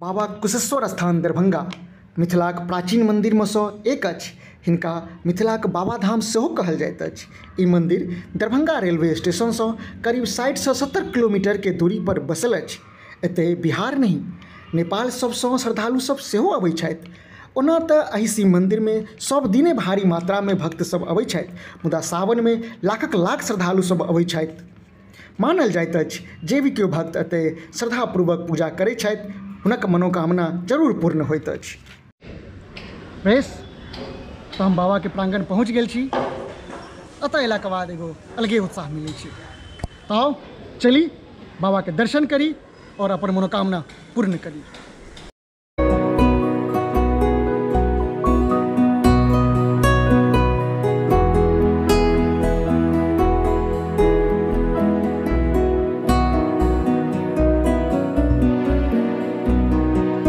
बाबा कुशेश्वर स्थान दरभंगा मिथिलाक प्राचीन मंदिरमे सँ एक अछि। हिनका मिथिलाक बाबा धाम सेहो कहल जाइत अछि। ई मंदिर दरभंगा रेलवे स्टेशनसँ करीब 60 सँ 70 किलोमीटर के दूरी पर बसल अछि। एतय बिहार नहि नेपाल सबसँ श्रद्धालु सब सेहो अबै छथि। ओना तऽ एहि शिव मंदिरमे सब दिने भारी मात्रामे भक्त सब अबै छथि, मुदा सावनमे लाखक लाख श्रद्धालु सब अबै छथि। मानल जाइत अछि जे भी केओ भक्त एतय श्रद्धापूर्वक पूजा करै छथि हुनक मनोकामना जरूर पूर्ण होइत अछि। बेस, तऽ हम बाबाके प्रांगण पहुँच गेल छी। एतऽ अयलाके बाद एगो अलगे उत्साह मिलै छै। तऽ आउ चली बाबाके दर्शन करी और अपन मनोकामना पूर्ण करी।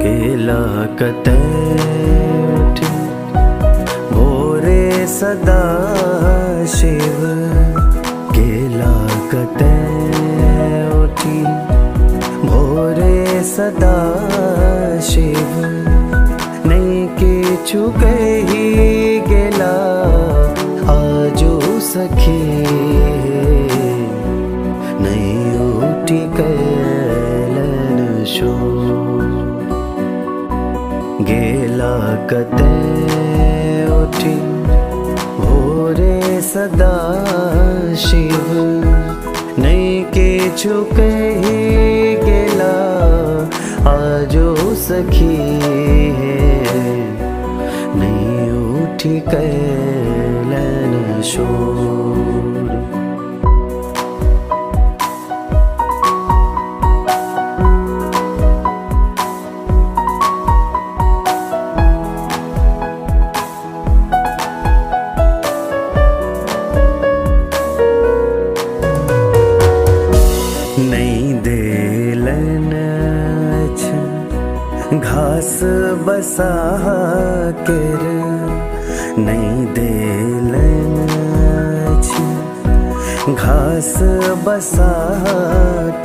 केला कतै उठी भोरे सदा शिव, केला कतै उठी भोरे सदा शिव, नहीं किछु कही गेला आजो सखी, नहीं उठी कैलन शो, गेला कतै उठी भोरे सदा शिव, नहीं किछु कही गेला आजो सखी, नहीं उठी कैलन शोर। नहीं देलन अछि घास बसा केर, नहीं देलन अछि घास बसा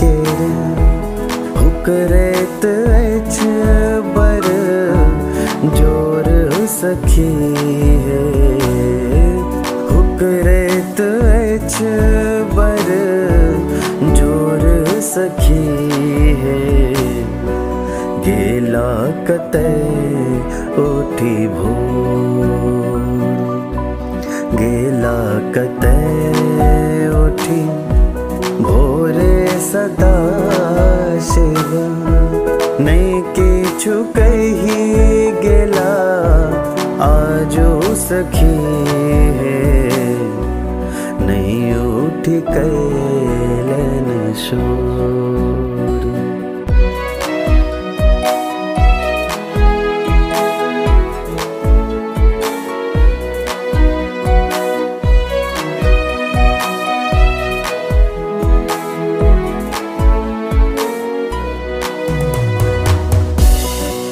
केर, हुकरैत अछि बर जोर सखी, हुकरैत अछि बर जोर सखी, गेला कतै उठी भोर, गेला कतै उठी भोरे सदा शिव, नहीं किछु कही गेला आजो सखी, नहीं उठी कैलन शोर।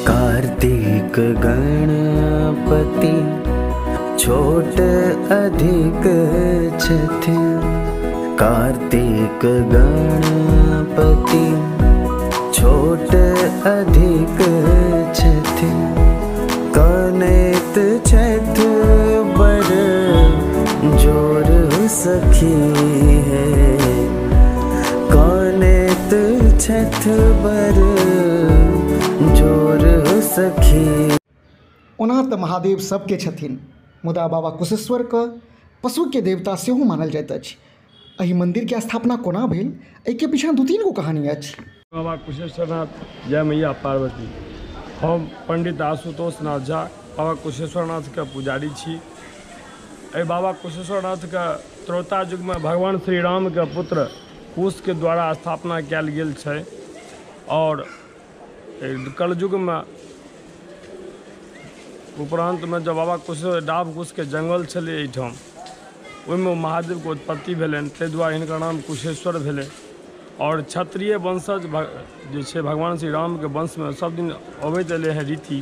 कार्तिक गणपति छोट अधिक छथि, कार्तिक गणपति छोट अधिक छथि, कनैत छथि बर जोर सखी, कनैत छथि बर जोर सखी। ओना तऽ महादेव सबके छथिन, मुदा बाबा कुशेश्वरके पशुके देवता सेहो मानल जाइत अछि। एहि मंदिरके स्थापना कोना भेल एहिके पीछा 2-3 गो कहानी अछि। बाबा कुशेश्वरनाथ जय मैया पार्वती। हम पंडित आशुतोष नाथ झा बाबा कुशेश्वरनाथके पुजारी छी। एहि बाबा कुशेश्वरनाथके त्रेता युगमे भगवान श्री रामके पुत्र कुशके द्वारा स्थापना कयल गेल छै और कलयुगमे उपरान्तमे जब बाबा कुशेश्वर डाभ कुशके जंगल छलै एहिठाम, ओहिमे महादेवके उत्पत्ति भेलनि, ताहि दुआरे हिनकर नाम कुशेश्वर भेलै। और क्षत्रिय वंशज जे छै भगवान श्री रामके वंशमे सब दिन अबैत एलै हँ रीति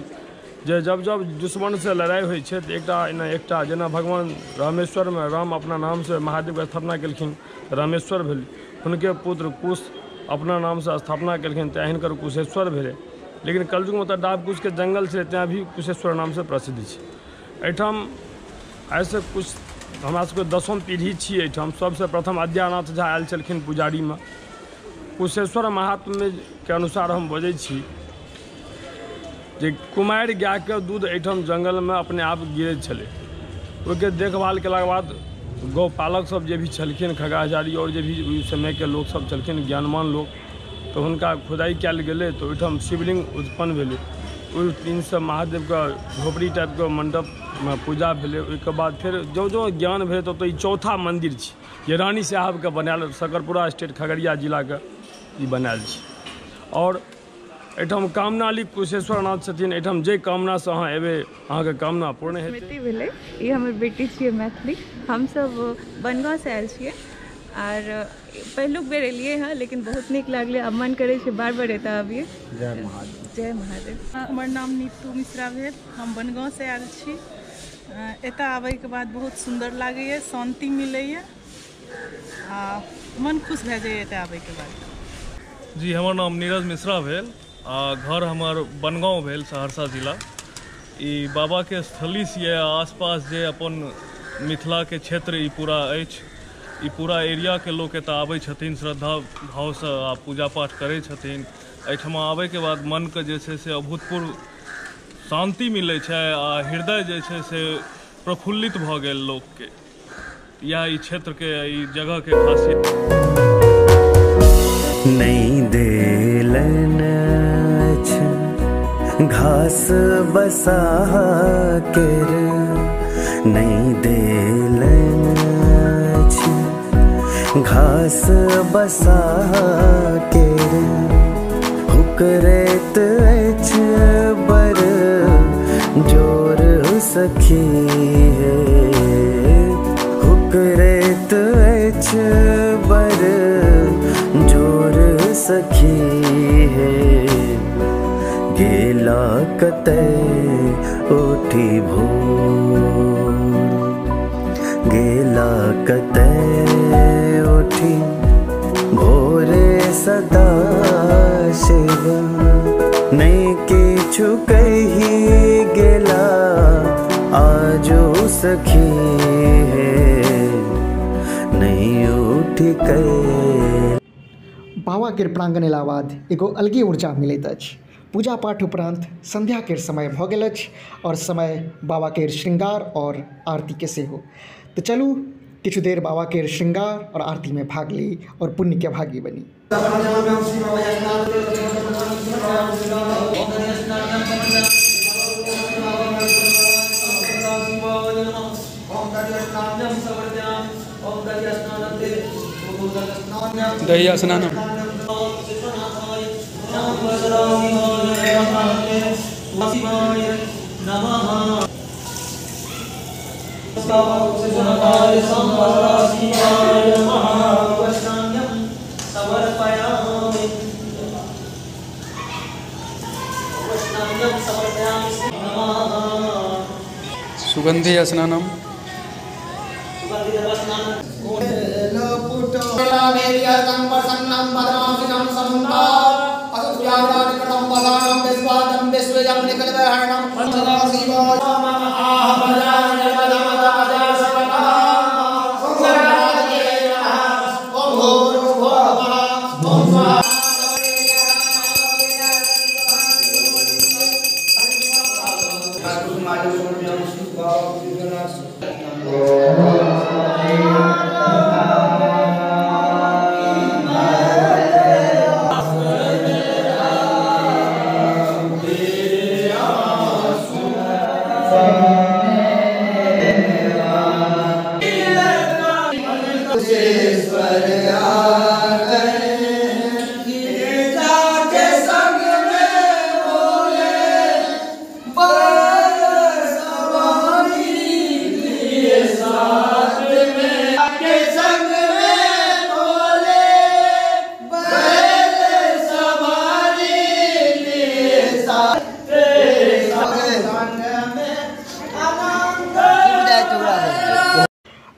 जे जब जब दुश्मनसँ लड़ाइ होइ छै तऽ एकटा ने एकटा, जेना भगवान रामेश्वरमे राम अपना नामसँ महादेवके स्थापना केलखिन तऽ रामेश्वर भेलै, हुनके पुत्र कुश अपना नामसँ स्थापना केलखिन तऽ हिनकर कुशेश्वर भेलै। लेकिन कलयुगमे तऽ डाभ कुशके जंगल छलै, तेँ अभी कुशेश्वर नामसँ प्रसिद्ध छै। एहिठाम आइसँ कुछ हमरा सबके 10म पीढ़ी छी। एहिठाम सबसँ प्रथम आद्यानाथ झा आयल छलखिन पुजारीमे। कुशेश्वर महात्म्यके अनुसार हम बजै छी जे कुमारि गायके दूध एहिठाम जंगलमे अपने आप गिरैत छलै। ओहिके देखभाल केलाके बाद गौपालक सब जे भी छलखिन, खगा हजारी और जे भी ओहि समयके लोक सब छलखिन, ज्ञानवान लोक, तऽ हुनका खुदाइ कयल गेलै तऽ ओहिठाम शिवलिंग उत्पन्न भेलै। ओहि दिनसँ महादेवके झोपड़ी टाइपके मण्डपमे पूजा भेलै। ओहिके बाद फेर जँ जँ ज्ञान भेलै तऽ ई चौथा मन्दिर छै जे रानी साहबके बनायल, सकरपुरा स्टेट खगड़िया जिलाके ई बनायल छै। और एहिठाम कामनाली कुशेश्वर नाथ छथिन। एहिठाम जे कामनासँ अहाँ एबै अहाँके कामना पूर्ण हेतै। स्मृति भेलै, ई हमर बेटी छियै मैथिली। हमसब बनगाँवसँ आयल छियै आर पहिलुक बेर एलियै हँ, लेकिन बहुत नीक लागलै। आब मन करै छै बार बार एतऽ आबियै। जय महादेव। जय महादेव। हमर नाम नीतू मिश्रा भेल, हम बनगाँवसँ आयल छी। एतऽ आबैके बाद बहुत सुन्दर लागैए, शान्ति मिलैए आ मन खुश भए जाइए एतऽ आबैके बाद। जी, हमर नाम नीरज मिश्रा भेल आ घर हमर बनगाँव भेल, सहरसा जिला। ई बाबाके स्थली छियै। आसपास जे अपन मिथिलाके क्षेत्र ई पूरा अछि, ई पूरा एरियाके लोक एतऽ आबै छथिन श्रद्धा भावसँ आ पूजा पाठ करै छथिन। एहिठमा आबैके बाद मनके जे छै से अभूतपूर्व शान्ति मिलै छै आ हृदय जे छै से प्रफुल्लित भऽ गेल लोकके। इएह ई क्षेत्रके, ई जगहके खासियत। नहीं देलन घास बसा केर, नहीं देलन घास बसा केर, हुकरैत अछि बर जोर सखी हे, हुकरैत अछि बर जोर सखी हे, गेला कतय उठी भोर, गेला कतय उठी भोरे सदा शिव, नहीं किछु कही गेला आजो सखी हे, नहीं उठी के। बाबा के प्रांगण एला बाद एगो अलगे ऊर्जा मिलैत अछि। पूजा पाठ उपरांत संध्या के समय भऽ गेल अछि और समय बाबा के श्रृंगार और आरती के सेहो। तो चलू किछु देर बाबा के श्रृंगार और आरती में भाग ली और पुण्य के भागी बनी। दही स्नानम सुगंधि स्नानम।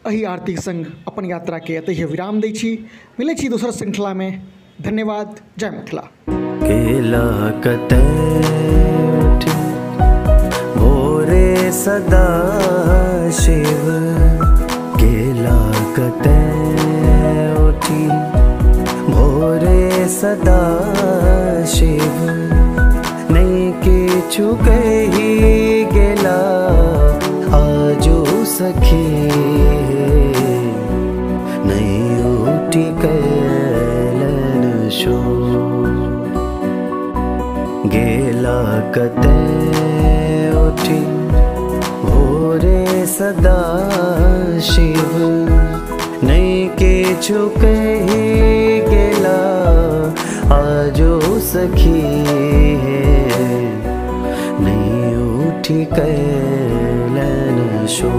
एहि आरतीक संग अपन यात्रा के एतहि विराम दै छी। मिलै छी दोसर श्रृंखला में। धन्यवाद। जय मिथिला। गेला कतय उठी भोरे सदा शिव, गेला कतय उठी भोरे सदा शिव, नहीं किछु कही गेला आजो सखी, नहीं उठी कैलन शो, गेला कतय उठी भोरे सदा शिव, नहीं किछु कही गेला आजो सखी, नहीं उठी कैलन शो।